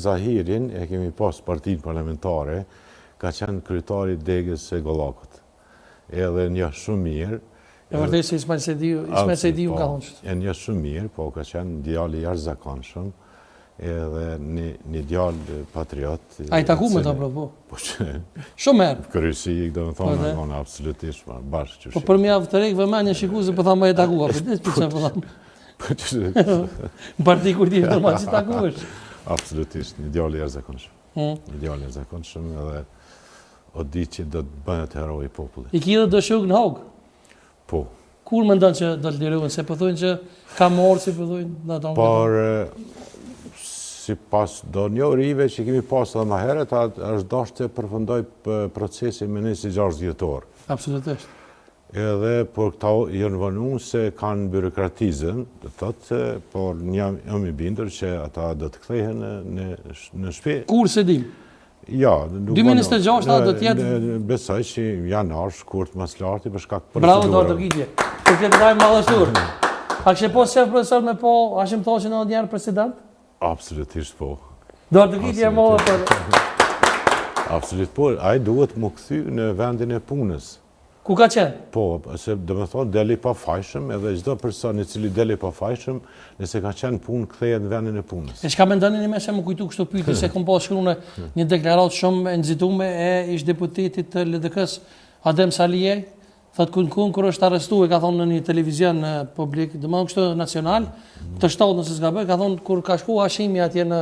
Zahirin e kemi pas partinë parlamentare, ka qenë kryetari i degës së Gollakut. Edhe e njoh shumë mirë. E vërtetë se Ismail Sejdiu, Ismail Sejdiu ka thonë qështu. E njoh shumë mirë, po ka qenë djalë i jashtëzakonshëm, edhe një, një djalë patriot. A je taku me ta, po, po? Po që... Shumë herë. Kryesi, do me thonë, po, absolutisht, bashkë që Po për me jau tërhek vëmendjen shikuesve, po thamë je taku, apo dhe, po po thamë. Po që... Në parti kur ti normal që takohesh. Absolutisht, një djalë i jashtëzakonshëm. Hmm. Një djalë i jashtëzakonshëm edhe o di që do të bëhet hero i popullit. I ki edhe do shokë në Hagë? Po. Kur mendon që do të lirohen, se po thonë që ka marrë, si po thonë, në ato Por, sipas do njohurive që kemi pasë edhe ma herët, është dashtë të përfundojë procesi me 26 dhjetor. Absolutisht. Edhe, por këta janë vonu se kanë byrokratizëm, do të thotë, por jam, jam i bindur që ata do të kthehen në, në, në shpi. Kur s'e dim? Ja, nuk 2026 do të jetë Besoj që janar, shkurt më së larti për shkak të Bravo, duartrokitje. Për këtë lajm madhështor. A kishe pas qef profesor me pa Hashim Thaçin edhe njëherë president? Absolutisht po. Duartrokitje e madhe për Absolut po, ai duhet m'u kthy në vendin e punës. Ku ka qenë? Po, se do me thonë, del i pafajshëm, edhe çdo person i cili del i pafajshëm, nëse ka qenë punë, kthehet në vendin e punës. E çka mendoni një se më kujtu kështu pyetje se kom pas shkruar një deklaratë shumë e nxituar e ish deputetit të LDK-s Adem Salihaj, thotë kun kun kur është arrestuar, ka thonë në një televizion publik, domethënë kështu nacional, të shtatë nëse s'gaboj, ka thonë kur ka shku Hashimi atje në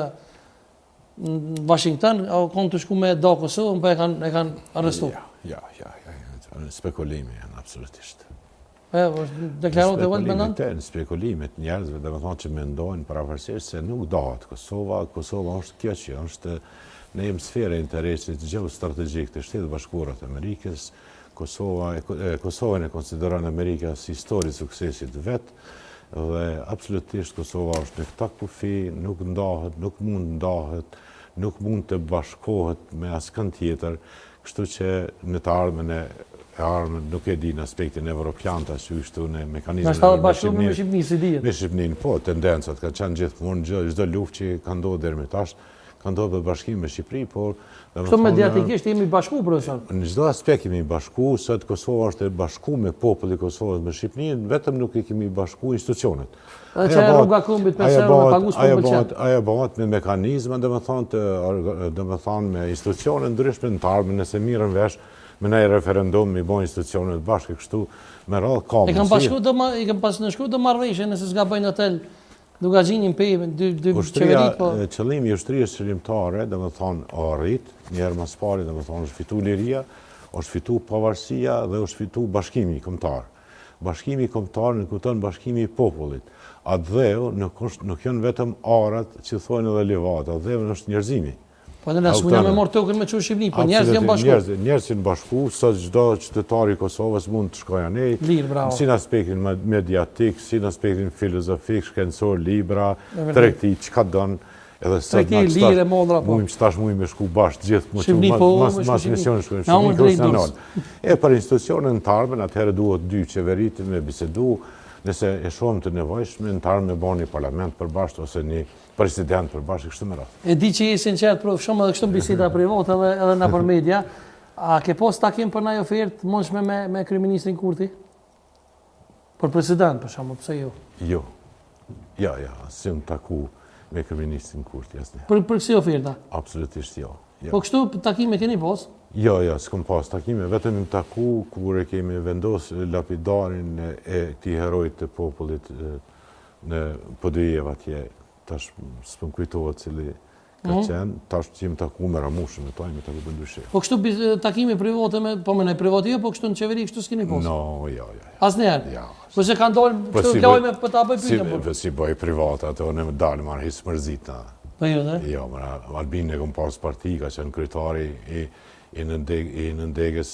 në Washington, o kon tu shku me da Kosovën, po e kanë e kanë arrestu. Ja, ja, ja, ja, ja, spekulime janë absolutisht. Po, është deklaratë e vërtetë mendon? Në spekulimet njerëzve, do të thonë që mendojnë pavarësisht se nuk dahet Kosova, Kosova është kjo që është në jemi sferë e interesit gjeostrategjik të Shteteve të Bashkuara të Amerikës, Kosova, Kosovën e konsideron Amerika si histori suksesit vet, dhe absolutisht Kosova është në këta kufi, nuk ndahet, nuk mund ndahet, nuk mund të bashkohet me askënd tjetër, kështu që në të ardhmen e e ardhmen nuk e di në aspektin evropian të ashtu kështu në mekanizmin e me bashkuar me Shqipërinë, si dihet. Me Shqipërinë, po, tendencat kanë qenë gjithmonë çdo luftë që ka ndodhur deri më tash, ka ndodhur për bashkim me Shqipëri, por Kështu mediatikisht jemi bashku, profesor. Në çdo aspekt jemi bashku, sot Kosova është e bashku me popullin e Kosovës me Shqipërinë, vetëm nuk i kemi bashku institucionet. Edhe që e rruga kombit me euro me pagu s'po pëlqen. Ajo bëhet me mekanizma, domethënë, domethënë me institucione ndryshme në të ardhmen, nëse mirren vesh me një referendum i bën institucionet bashkë kështu me radhë ka mundësi. E kam bashku do i kam pas nënshkru do marrëveshje nëse s'gaboj në hotel Dukagjinin pe, dy, dy qeverit, po... Qëllimi i ushtrisë çlirimtare, domethonë, o arrit, njëherë mas pari, domethonë, është fitu liria, është fitu pavarësia dhe është fitu bashkimi kombëtar. Bashkimi kombëtar nënkupton bashkimi i popullit. Atdheu nuk, është, nuk janë vetëm arat që thojnë edhe livat, atdheu është njerëzimi. Po edhe na s'mundem me marrë tokën me çu Shqipëri, po njerëz janë bashku. Njerëz, njerëz janë bashku, sot çdo qytetar i Kosovës mund të shkojë anej. Lirë, bravo. Si në aspektin mediatik, si në aspektin filozofik, shkencor, libra, tregti, çka don, edhe sot na lirë e mallra, po. Mujmë tash mujmë me shku bashkë gjithë, më çu po, mas mas mision shkojmë Shqipëri, kjo s'na E për institucione në të ardhmen, atëherë duhet dy qeveritë me bisedu, nëse e shohim të nevojshme në të ardhmen me bë një parlament përbashkët ose një president përbashkët kështu me radhë. E di që je i sinqert prof shumë edhe kështu në biseda private edhe edhe nëpër media. A ke pas takim për ndonjë ofertë të mundshme me me kryeministrin Kurti? Për president për shembull, pse jo? Jo. Ja, ja, s'jam taku me kryeministrin Kurti asnjë. Për për kësi oferta? Absolutisht jo. Jo. Po kështu takime keni pas? Jo, jo, s'kom pas takime, vetëm jam taku kur e kemi vendos lapidarin e këtij heroit të popullit në Podujevë atje, tash s'po më kujtohet cili ka mhm. qenë, tash që jemi taku me Ramushën, me ta, jemi taku për ndryshe. Po kështu takime private, me, po me në private jo, po kështu në qeveri, kështu s'keni pas? No, jo, jo, jo. Asnjëherë? Jo. Po se kanë dalë po kështu lajme po ta bëj pyetjen. Po si bëj private ato në dalë marr hiç mërzit na. Po jo, ne? Jo, më Albin e kom pas parti, ka qenë kryetari i i nëndegës i nëndegës.